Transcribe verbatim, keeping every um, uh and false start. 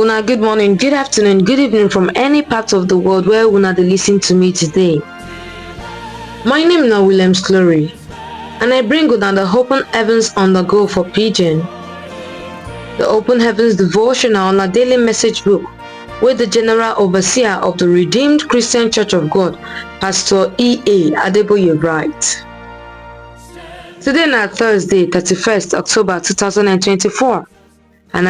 Una good morning, good afternoon, good evening from any part of the world where una dey listen to me today. My name na Williams Glory, and I bring una the Open Heavens on the Go for Pidgin. The Open Heavens devotional na daily message book wey the General Overseer of the Redeemed Christian Church of God, Pastor E A Adeboye, write. Today na Thursday, thirty-first October two thousand and twenty-four.